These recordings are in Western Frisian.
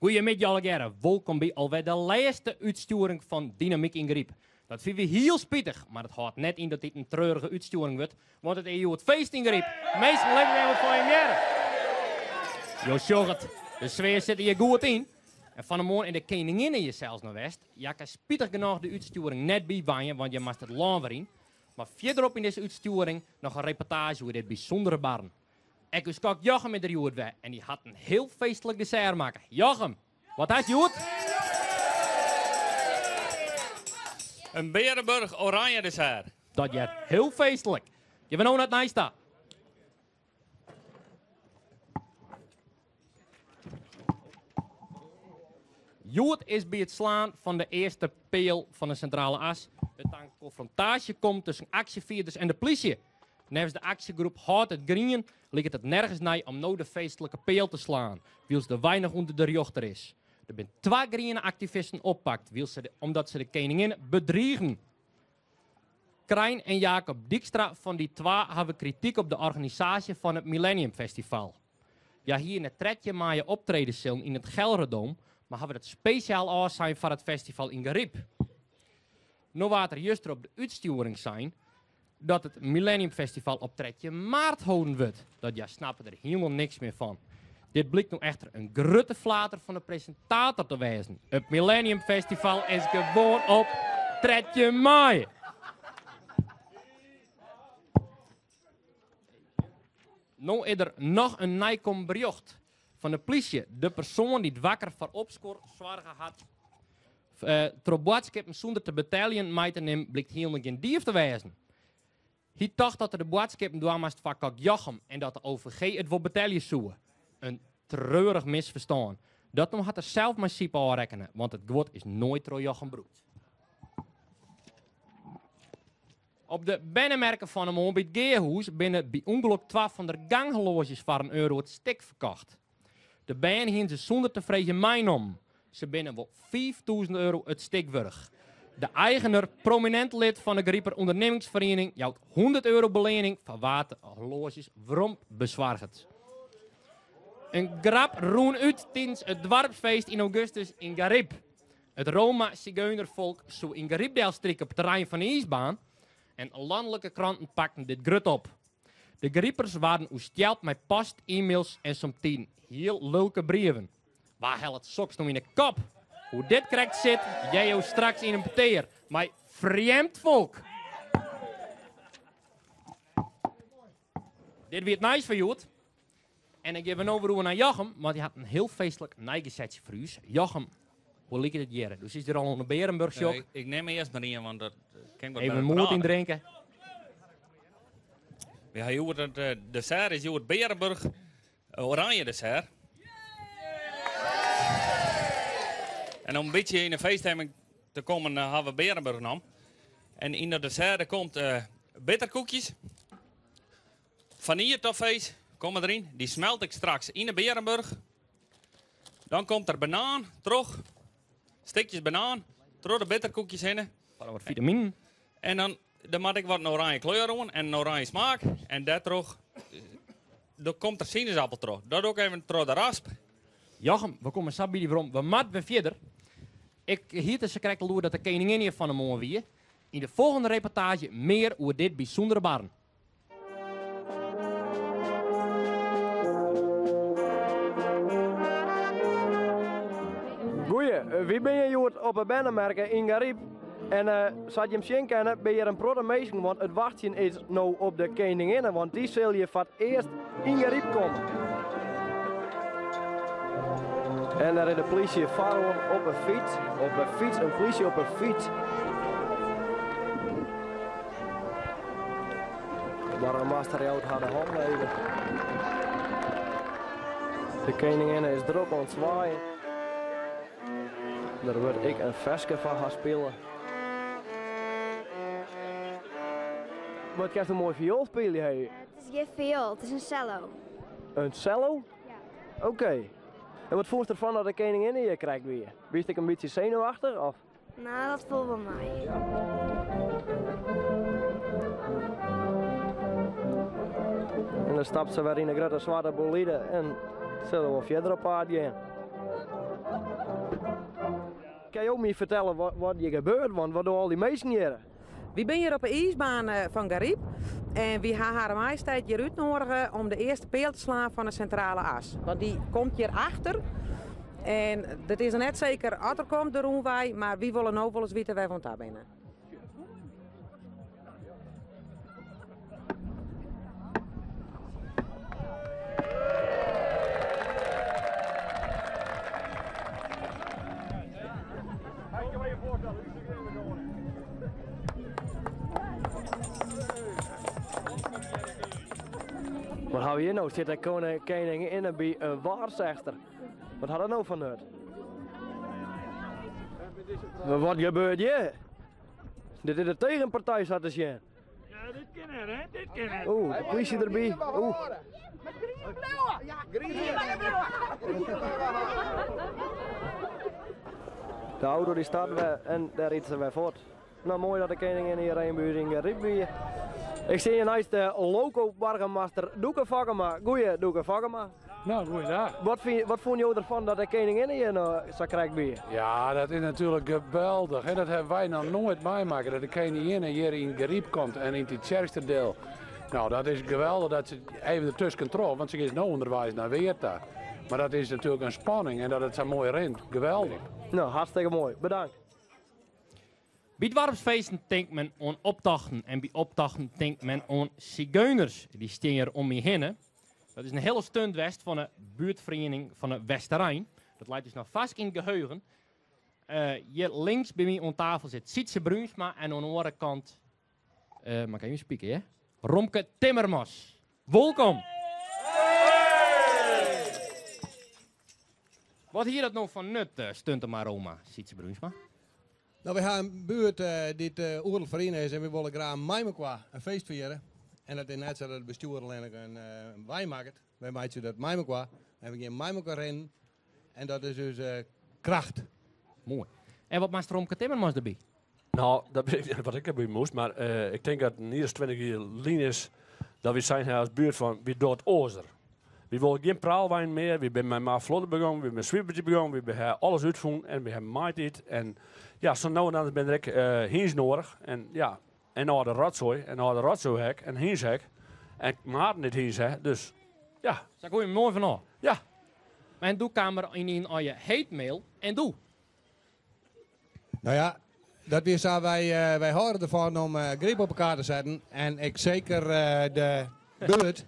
Goeiemiddei allegearre, wolkom by alwer de lêste útstjoering fan Dynamyk yn Garyp. Dat fine wy hiel spitich, mar it hâldt net yn dat dit in treurige útstjoering wurdt, want it is hjoed feest yn Garyp. Minsken, lit it even fan jim hearre. Jo sjogge it, de sfear sit der hjir goed yn. En fan 'e moarn is de keninginne hjir sels noch west. Hja kin spitich genôch de útstjoering net bywenje, want hja moast it lân wer yn. Mar fierderop yn dizze útstjoering noch in reportaazje oer dit bysûndere barren. Ek ús kok Jochem is der hjoed wer en dy hat in hiel feestlik dessert makke. Jochem, wat hast hjoed? In Bearenburch oranje dessert. Dat heart hiel feestlik. Gean we no nei it nijs ta. Hjoed is by it slaan fan de earste peal fan de Sintrale As it ta in konfrontaasje komd tusken aksjefierders en de plysje. Neffens de aksjegroep Hâld it Grien liket it nergens nei om no de feestlike peal te slaan, wylst de wei noch ûnder de rjochter is. Der binne twa griene aktivisten oppakt omdat se de keninginne bedrigen. Krijn en Jacob Dykstra fan die twa hawwe krityk op de organisaasje fan it Millennium Festival. Hja hiene 13 maaie optrede sillen yn it Gelredome, mar hawwe dat spesjaal ôfsein foar it festival yn Garyp. No waard der juster op de útstjoering sein dat it Millennium Festival op 13 maart holden wurdt. Dat hja snappe der hielendal niks mear fan. Dit blykt no echter in grutte flater fan de presintator te wêzen. It Millennium Festival is gewoan op 13 maaie. No is der noch in nijkommen berjocht fan de plysje. De persoan dy't wakker foar opskuor soarge hat troch boadskippen sûnder te beteljen mei te nimmen, blykt hielendal gjin dief te wêzen. Hy tocht dat er de boadskippen dwaan moast foar kok Jochem en dat de OVG it wol betelje soe. In treurich misferstân. Dat no hat er sels mei Syp ôfrekkene, want it guod is noait troch Jochem brûkt. Op de bernemerke fan 'e moarn by it Geahûs binne by ûngelok twa Van der Gang-horloazjes foar in euro it stik ferkocht. De bern hiene se sûnder te freegjen meinommen. Se binne wol 5000 euro it stik wurdich. De eigener, prominint lid fan de Gariper ûndernimmingsferiening, jout 100 euro beleanning foar wa't de horloazjes werom besoarget. In grap rûn út tidens it doarpsfeest yn augustus yn Garyp. It Roma-sigeunerfolk soe yn Garyp delstrike op it terrein fan de iisbaan en lanlike kranten pakten dit grut op. De Garipers waarden oerstjeld mei post, e-mails en somtiden hiel lulke brieven. Wa hellet soks no yn 'e kop? Hoe dit krekt sit, hearre jo straks yn in petear mei frjemd folk. Dit wie it nijs foar hjoed. En dan gean we no wer oer nei Jochem, want dy hat in hiel feestlik neigesetsje foar ús. Jochem, hoe liket it hjir? Do sitst hjir al oan de Bearenburch, sjoch. Ik nim earst mar ien, want dat kin ik wat Even better moed praten. yndrinke. We ha hjoed it dessert is hjoed Bearenburch oranje dessert. En om in bytsje yn de feeststemming te kommen ha we Bearenburch nommen. En yn dat dessert der komt bitterkoekjes. Vanilletoffees komme deryn, dy smelt ik straks yn de Bearenburch. Dan komt der banaan troch, stikjes banaan, troch de bitterkoekjes hinne. Foar wat vitaminen. En dan, dan moat ek wat in oranje kleur oan en in oranje smaak. En dêrtroch der komt der sinaasappel troch. Dat doe ik even troch de rasp. Jochem, we komme sa by dy werom. We moatte wer fierder. Ik hie it sakrekt al oer dat de keningin hjir fan 'e moarn wie. Yn de folgjende reportaazje mear oer dit bysûndere barren. Goeie, wy binne hjoed op 'e bernemerke yn Garyp. En sa't jim sjen kinne, binne hjir in protte minsken, want it wachtsjen is no op de keninginne, want dy sil hjir foar it earst yn Garyp komme. En dêr is de plysje foaroan op 'e fyts. Op 'e fyts, in plysje op 'e fyts. De boargemaster jout har de hannen even. De keninginne is drok oan it swaaien. Der wurdt ek in ferske foar har spile. Wat kinst in moai fioel spylje, hé? It is gjin fioel, it is in cello. In cello? Ja. Oké. En wat fûnst derfan dat de keninginne hjir krekt wie? Wiest ek in bytsje senuwachtich, of? No, dat foel wol mei. En dan stapt se wer yn 'e grutte swarte bolide en sille wol fierder op paad gean. Kin jo my fertelle wat hjir gebeurt? Want wat dogge al dy minsken hjir? Wy binne hjir op de iisbaan fan Garyp en wy ha Hare Majesteit hjir útnoadige om de earste peal te slaan fan de Sintrale As. Want dy komt hjir achter en it is noch net seker oft er komt de rûnwei, mar wy wolle no wolris witte wêr we oan ta binne. Wat hawwe we hjir no? Sit de keninginne by in waarsegster. Wat hat dat no foar nut? Mar wat gebeurt hjir? Dit is de tegenpartij sa te sjen. Ja, dit kin net, hè? Dit kin net. Oeh, de polysje derby. Oeh. De auto die start wer en dêr rydt se wer fuort. No moai dat de keninginne hjir even by ús yn Garyp wie. Ik stean hjir neist de loko-boargemaster Doeke Fokkema. Goeie, Doeke Fokkema. No, goeiedag. Wat, fyn, wat fûn jo derfan dat de keninginne hjir no sa krekt wie? Ja, dat is natuerlik geweldich. Hè? Dat hawwe wy noch noait meimakke, dat de keninginne hjir yn Garyp komt en yn Tytsjerksteradiel. No, dat is geweldich dat se even dertusken troch, want se is no ûnderweis nei Weert ta. Mar dat is natuerlik in spanning en dat it sa moai rint, geweldich. No, hartstikke moai. Bedankt. By doarpsfeesten tinkt men oan optochten en by optochten tinkt men oan sigeuners. Dy stean hjir om my hinne. Dat is in hiele stunt west fan 'e buertferiening fan 'e Westerein. Dat leit ús noch farsk yn it geheugen. Hjir links by my oan tafel sit Sytse Bruinsma en oan 'e oare kant, moat ik even spieken hear, Romke Timmermans. Wolkom! Wat hie dat no foar nut, stunte mei Roma, Sytse Bruinsma? No, wy ha in buert dy't oeral feriene is en wy wolle graach mei mekoar in feest fiere. En dat is net sa dat it bestjoer allinnich in wein makket. Wy meitsje dat mei mekoar en we gean mei mekoar rinnen en dat is ús kracht. Moai. En wat moast Romke Timmermans derby? No, dat wit ik net wat ik derby moast, mar ik tink dat in jier as 20 jier lyn is dat wy sein ha as buert fan wy dogge it oarser. Wy wolle gjin praalwein mear, wy binne mei Mar Flodder begûn, wy binne Swipertje begûn, wy ha alles útfûn en wy ha maaitiid en ja, sa no en dan binne der ek hynst noadich en ja, en âlde rotsoai en âlde rotsoihek en hynshek en maten dy't hynst ha, dus ja. Sa koe je moai fanôf. Ja. En doe kaam der yn je hate mail en doe? No ja, dat wie sa, wy, wy hâlde derfan om Garyp op 'e kaart te setten en ek seker de buert.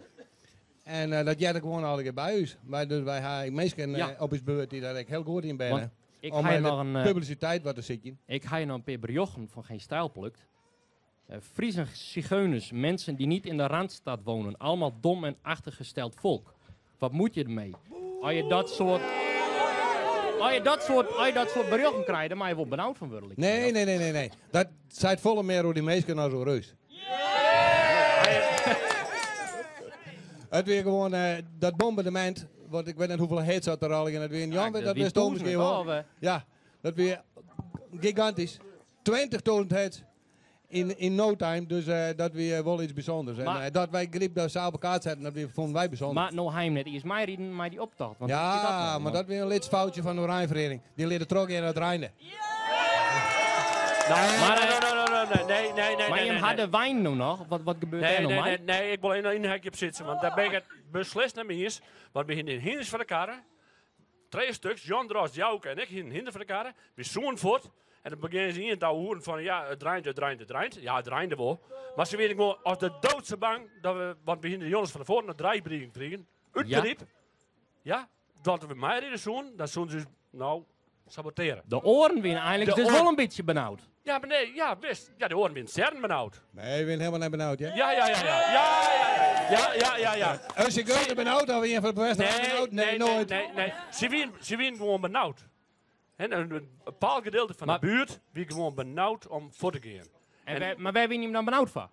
En dat heart gewoan allegear by ús. Wy, dus wy ha ek minsken op ús buert dy't dêr ek hiel goed yn binne. Ik Om ha de noch in, publisiteit wat te sykjen. Ik ha noch in pear berjochten fan Geen Stijl plukt. Friezen zigeuners, mensen die niet in de Randstad wonen. Allemaal dom en achtergesteld volk. Wat moet je ermee? As je dat soort, as je dat soort, as je dat soort berjochten krijt, dan moatte je wol benaud fan wurde. Liket my. Nee, nee, nee, nee, nee. Dat seit folle mear oer dy minsken as oer ús. It wie gewoan dat bombardemint, want ik wit net hoefolle hits dat der allegear net wienen. Jan, dat wist do miskien wol. Ja, dat wie gigantysk. 20.000 hits yn no time, dus dat wie wol iets bysûnders. En dat wy Garyp daar sa op 'e kaart setten, dat wie, fûnen wy bysûnder. Mar no ha jim net iens meiriden mei dy optocht. Want ja, dat mar dat wie in lyts foutsje fan de Oranjeferiening. Dy liet it trochgean dat it reinde. Nee, nee, nee, nee, nee. Mar jim ha de wein no noch? Wat gebeurt dêr no mei? Nee, nee, ik wol even ynhakje op Sytse, want dêr bin ik it beslist net mei iens. Want we hiene hynders foar de karre. Trije stuks, Jan Drost, Jouke en ik hiene hynder foar de karre. Wy soenen fuort. En dan begjinne se ien ta oeren fan ja, it reint, it reint, it reint. Ja, it reinde wol. Mar se wiene gewoan as de dood sa bang dat we, want we hiene de jûns fan tefoaren in dreigbrieven krigen. Út Garyp. Ja, dat we meiride soenen, dan soenen se ús no sabotearje. De oaren wiene einliks dus wol in bytsje benaud. Ja, mar nee, ja, wist. Ja, de oaren wiene stjerren benaud. Nee, we wiene helemaal net benaud, hear. Ja, ja, ja, ja. Ja, ja, ja, ja, ja. As je geuze benaud, of ien fan de bêste benaud? Nee, noait. Nee, nee. Se wiene gewoan benaud. En in bepaald gedeelte fan de buert wie gewoan benaud om fuort te gean. En, mar wêr wiene jim dan benaud foar?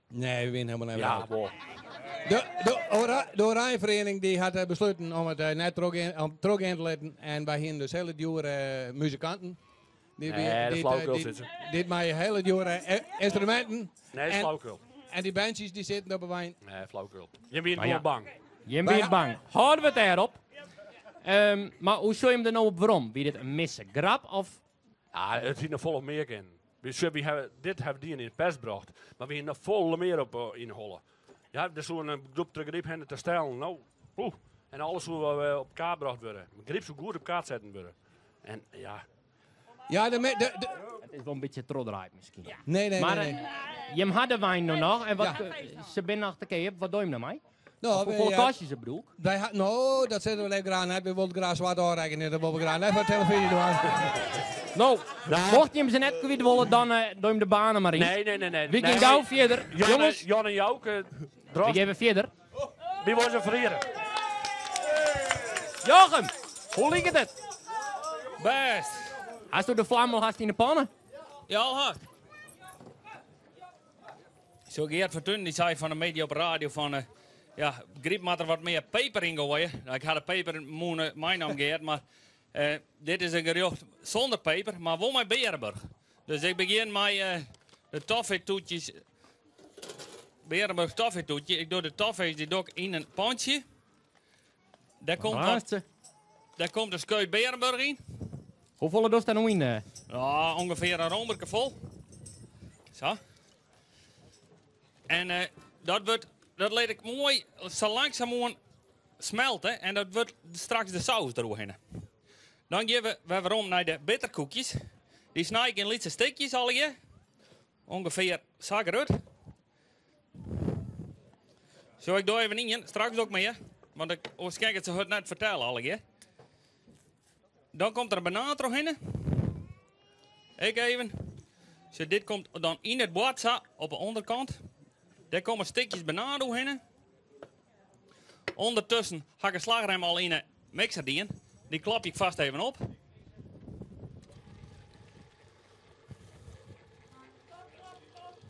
Nee, we wiene helemaal net Ja, benaud. wol. De Oranjeferiening die hat besluten om it net trochgean, om trochgean te litten. En wy hiene dus hiele djoere muzikanten. Die, Nee, dat is flauwekul, Sytse. Dit mei hiele djoere ynstruminten. Nee, dat is flauwekul. En dy bandsjes die sitte op de wein. Nee, flauwekul. Jim wiene gewoan bang. Jim wiene bang. Hâlde we it dêrop. Mar hoe sjogge jim der no op werom? Wie dit in misse grap of... Ja, it hie noch folle mear kinnen. Wy sjoch, wy hawwe, dit hawwe dien yn de pers brocht, mar wy hiene noch folle mear op eh, yn 'e holle. Ja, der soe in groep troch Garyp hinne te stellen. No, poeh. En alles soe wel eh, op kaart brocht wurde. Garyp soe goed op kaart setten wurde. En ja. Ja, de, de, de, Het is wol in bytsje trochdraaid miskien. Nee, nee, Maar nee, nee. eh, jim ha de wyn no noch en wat, Ja. se binne noch te keap. Wat doe jim dermei? Nou, Of wij, hoefolle eh, kostje ze bedoel ik? Wij ha, no, dat sizze we net graach net. Wy wolle graach swart ôfrekkenje. Dat wolle we graach net foar televyzje dwaan. No, mocht jim se net kwyt wolle, dan eh doe jim de banen mar yn. Nee, nee, nee, nee. Wy Nee, gean gau maar- fierder. Jan, Jonges, Jan en Jouke, we Drost, gean wer fierder. wie was er ferrieren? Jochem, hoe liket it? Bêst. Hasto de flam al hast yn de panne? Ja, al hast. Zo Geert Fortuyn die sei fan de media op radio fan... eh, ja, Garyp moat der wat mear peper yn goaie. Nou, ik ha de peper mûne meinaam, Geert, mar eh, dit is in gerjocht sûnder peper, mar wol mei Bearenburch. Dus ik begjin mei eh, de toffeetoetjes. Bearenburch toffeetoetje. Ik doch de toffees dy doch ik yn in pantsje. Dêr komt, wat, Laatste. dêr komt in skeut Bearenburch yn. Hoefolle dochst dêr no yn? eh? Ja, ûngefear in romerke fol. Sa. En eh, dat wurdt, dat lit ik moai sa langsumoan smelte en dat wurdt straks de saus deroerhinne. Dan gean we wer werom nei de bitterkoekjes. Dy snij ik yn lytse stikjes allegear. Ûngefear sa grut. Zo, ik doch even ien, straks doch ik mear. Want ik, oars kin ik it sa hurd net fertelle allegear. Dan komt der in banaan trochhinne. Ik even. Zo, dit komt dan yn it board sa, op de ûnderkant. Dêr komme stikjes banaan oerhinne. Undertusken ha ik de slachrem al yn de mixer dien. Dy klap ik fêst even op.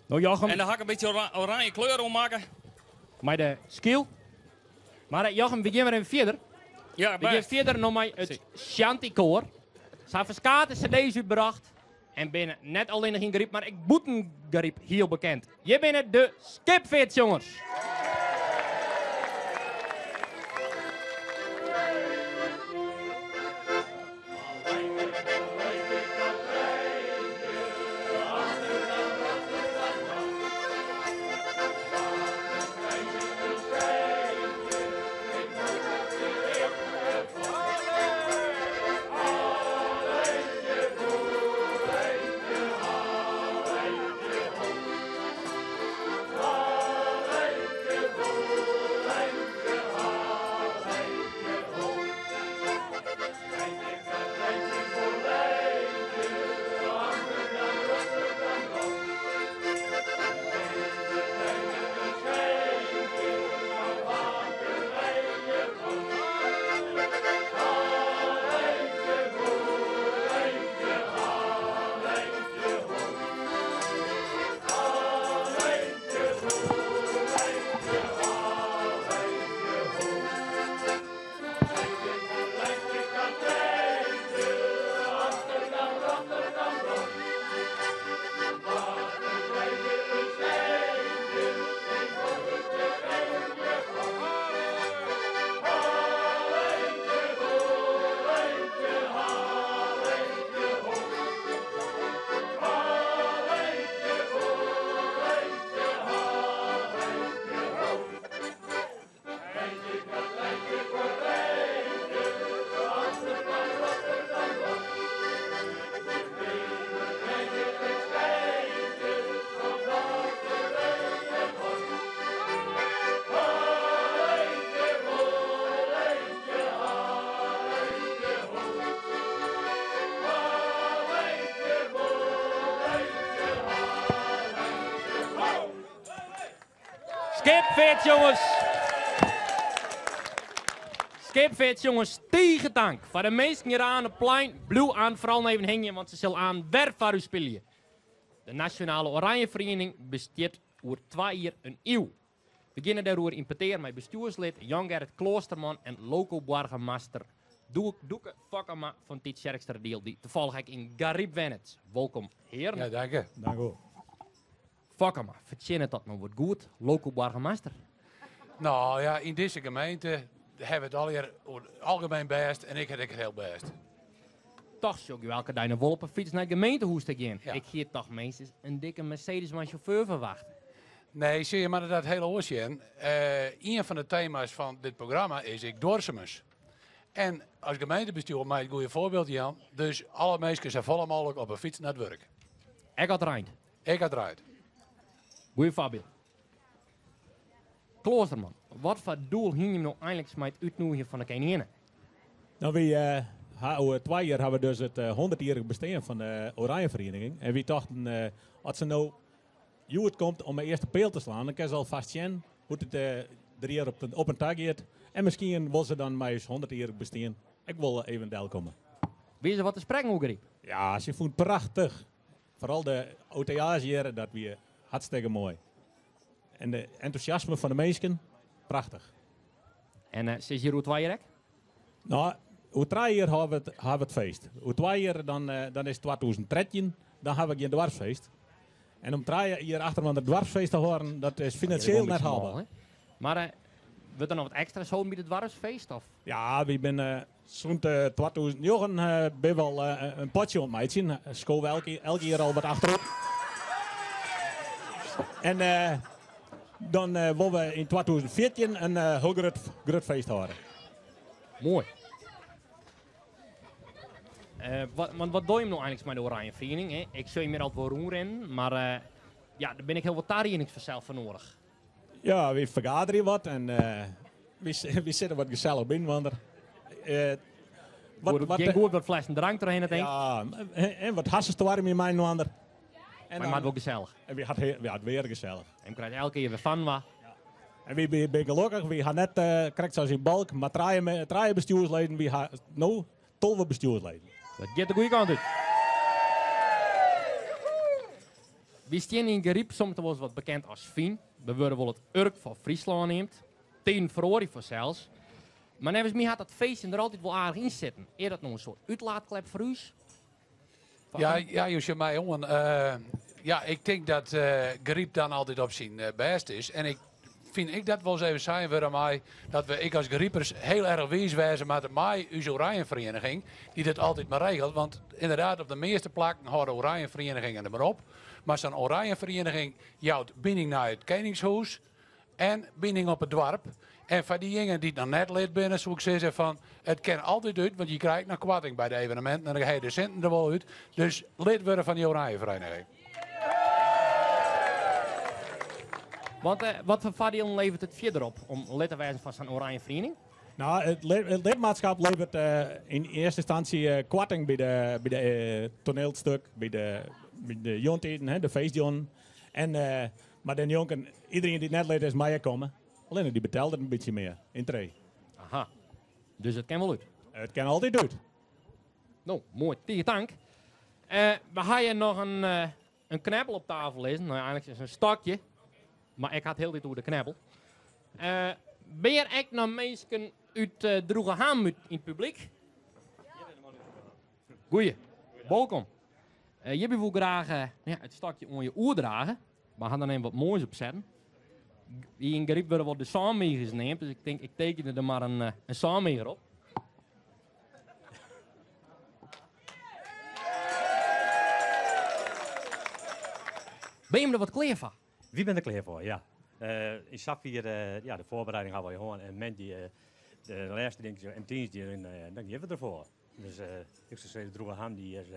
No Jochem, En dan ha ik in bytsje oranje kleur oanmakke. mei de skyl. Mar eh, Jochem, we gean wer even fierder. Ja, We gean bêst. fierder noch mei it Shantykoar. Se ha ferskate cd's útbrocht. En binne net allinnich yn Garyp, mar ek bûten Garyp hiel bekend. Hjir binne de Skipfeartsjongers. Skipfeartsjongers. Skipfeartsjongers, tige tank. Foar de minsken hjir oan it plein, bliuw oan foaral even hingjen, want se sil oan wer foar ús spylje. De Nasjonale Oranjeferiening bestiet oer twa jier in iuw. We geane dêroer yn petear mei bestjoerslid Jan-Gerrit Kloosterman en loko-boargemaster Doeke Fokkema fan Tytsjerksteradiel, dy't tafallich ek yn Garyp wennet. Wolkom, hearen. Ja, dank je. Dank u. Fokkema, fertsjinnet dat no wat goed, loko-boargemaster? No ja, yn dizze gemeente hawwe we it allegear oer it algemien bêst en ik ha it ek hiel bêst. Toch sjoch ik jo elke dei noch wol op 'e fyts nei it gemeentehûs te gean. Ik hie toch minstens in dikke Mercedes mei sjauffeur ferwachte. Nee, sjoch, je moatte dat hiel oars sjen. Ien fan de tema's fan dit programma is ek duorsumens. En as gemeentebestjoer mei it goede foarbyld jaan. Dus alle minsken sa folle mooglik op 'e fyts nei it wurk. Ek as it reint? Ek as it reint. Goeie foarbyld. Kloosterman, wat foar doel hiene jim no einliks mei it útnoegjen fan de keninginne? No, wy ha oer twa jier ha we dus it hûndertjierrich bestean fan de Oranjeferiening. En wy tochten, as se no hjoed komt om 'e earste peal te slaan, dan kin se alfêst sjen hoe't it der hjir op en ta giet. En miskien wol se dan mei ús hûndertjierrich bestean ek wol even delkomme. Wie se wat te sprekken oer Garyp? Ja, sy fûn it prachtich. Foaral de OTA's hjir, dat wie hartstikke moai. En de entûsjasme fan de minsken, prachtich. En uh, sis hjir oer twa jier ek? No, oer trije jier hawwe we it, hawwe we it feest. Oer twa jier, dan, uh, dan is it 2013, dan hawwe we gjin doarpsfeest. En om trije jier achterinoar in doarpsfeest te hâlden, dat is finansjeel net haalber. Mar uh, wurdt der noch wat ekstra's holden by it doarpsfeest? Of? Ja, wy binne Sûnt 2009 binne we al in potsje oan it meitsjen. Skowe we elk jier al wat achterop. En dan wolle we yn 2014 in hiel grut, grut feest hâlde. Moai. Wat, want wat dogge jim no einliks mei de Oranje Feriening? Hè? Ik sjoch jim hjir altyd wol rûnrinnen, mar ja, der binne ek hiel wat tariedings fansels foar noadich. Ja, wy fergaderje wat en wy sitte wat gesellich byinoar. Wat, wat, goed wat flessen drank trochhinne, tink Ja, en wat harsenstoarmje mei-inoar. En mar it wol gesellich. En wy hat, wy hat wer gesellich. En krijt elke kear wer fan wa. En wy binne gelokkich, wy ha net, krekt sa as yn Balk, mar trije bestjoersleden. Wy ha no 12 bestjoersleden. Dat giet de goede kant út. Wy stean yn Garyp soms wolris wat bekend as Fyn. We wurde wol it Urk fan Fryslân neamd. Tiden feroarje fansels. Mar neffens my hat dat feestjen der altyd wol aardich yn sitten. Is dat no in soart útlaatklep foar ús? Ja, ja, jo sjogge my oan. Ja, ik tink dat Garyp dan altyd op syn bêst is. En ik fyn ek dat wolris even sein wurde mei dat we ek as Garipers hiel erch wiis wêze moatte mei ús Oranjeferieniging, dy't it altyd mar regelt. Want ynderdaad, op de measte plakken hâlde Oranjeferienigingen der mar op. Mar sa'n Oranjeferieniging jout bining nei it Keningshûs en bining op it doarp. En foar dyjingen dy't noch net lid binne, soe ik sizze fan it kin altyd út, want je krije ek noch koarting by de eveneminten en dan ha je de sinten der wol út. Dus lid wurde fan dy Oranjefereniging. Want wat foar foardielen leveret it fierder op om lid te wêzen fan sa'n Oranje Feriening? No, it lidmaatskap leveret yn earste ynstânsje koarting by de, by de toanielstuk, by de, by de jûntiden, de feestjûnen. En, mar dêrnjonken, iderien dy't net lid is, mei ek komme. Allinne dy betellet in bytsje mear yntree. Aha, dus it kin wol út? It kin altyd út. No, moai. Tige tank. We ha hjir noch in, in kneppel op tafel lizzen. No ja, einliks is it in stokje. Mar ik ha it hiel de tiid oer de kneppel. Binne hjir ek noch minsken út Droegeham út yn it publyk? Goeie. Wolkom. Hjirby woe ik graach ja, it stokje oan je oerdrage. We ha der even wat moais op setten. Yn Garyp wurde wol de sânmigers neamd, dus ik tink ik tekenje der mar in, in sânmiger op. Binne jim der wat klear foar? Wy binne der klear foar, ja. Uh, yn safier, uh, ja, de foarbereiding hawwe wy hân en moandei uh, de lêste ding en tiisdei en dan gean we derfoar. Dus ik soe sizze, Droegeham dy is,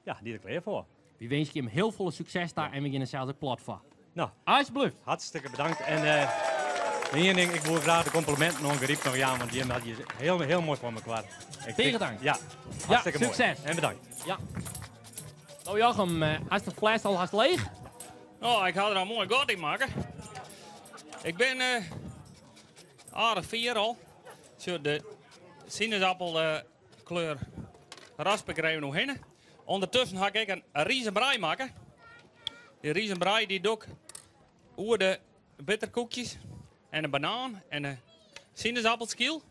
ja, dy is der klear foar. Wy winskje jim hiel folle sukses ta en we geane der sels ek plat foar. No, alsjeblieft. Hartstikke bedankt. En ien ding, ik woe graach de komplimenten oan Garyp noch jaan, want jim hat hjir hiel, hiel moai foar mekoar. Tige tank. Ja, hartstikke ja, sukses. Moai. En bedankt. Ja. No Jochem, hast de fles al hast leech? Oh, ik ha der al moai gat yn makke. Ik bin uh, aardich fier al. Sjoch, de sinaasappelkleur rasp ik der even oerhinne. Undertusken ha ik ek in rizenbrij makke. Dy rizenbrij dy doch ik oer de bitterkoekjes en de banaan en de sinaasappelskyl.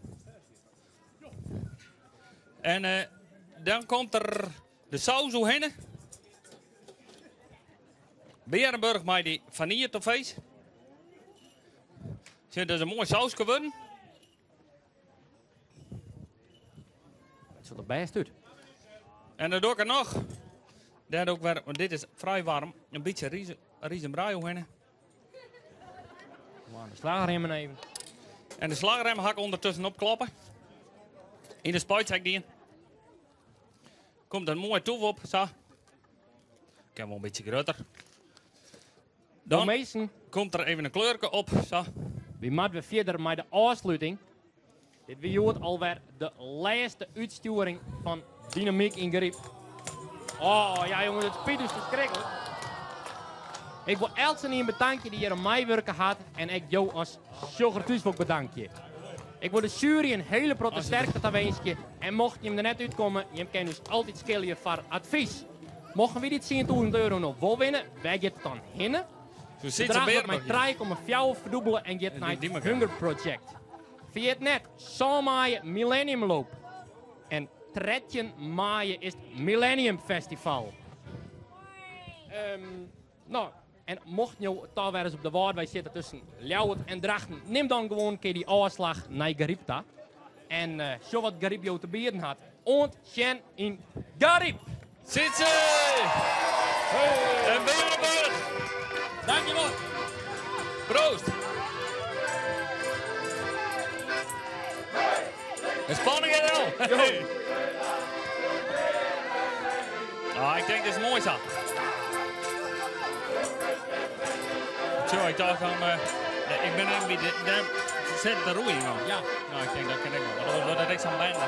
En uh, dan komt der de saus oerhinne. Bearenburch mei dy fanylje-toffees. Sjoch, dat is in moai sauske wurden. It sjocht der bêst út. En dan doe ik er noch. Dêr doe ik wer, want dit is frij warm, in bytsje ris, ris en brei oerhinne. De slachrjemmen even. En de slachrjemmen ha ik ûndertusken opkloppe. Yn de spuitsek dien. Komt in moai toef op, sa. Kin wol in bytsje grutter. Dan minsken. komt der even in kleurke op, sa. Wy moatte wer fierder mei de ôfsluting. Dit wie hjoed alwer de lêste útstjoering fan Dynamyk yn Garyp. Oh ja jonges, it spyt ús ferskriklik. Ik wol eltsenien betankje dy't hjir oan meiwurke hat en ek jo as sjogger thús wol ik betankje. Ik wol de sjuery in hiele protte sterkte tawinskje en mochten jim der net útkomme, jim kinne ús altyd skilje foar advys. Mochten wy dy 10,000 euro no wol winne, wêr giet it dan hinne? It bedrach wurdt mei 3,4 ferdûbele en giet nei it Hunger Project. Ferjit net, sân maaie Millennium Loop en 13 maaie is it Millennium Festival. No, en mochten jo toch wer ris op de Wâldwei sitte tusken Ljouwert en Drachten, nim dan gewoan in kear dy ôfslach nei Garyp ta. En sjoch wat Garyp jo te bieden hat. Oant sjen yn Garyp! Sytze! En Beerenburg! Dankjewol! Proost! De spanning is al! Ah, ik denk dit is moai sa. Zo, ik dacht dan, ik ben even bij de, daar zit de roei in. Ja. Nou, ik denk dat ken ik wel. Want dat wordt ik zo'n bende.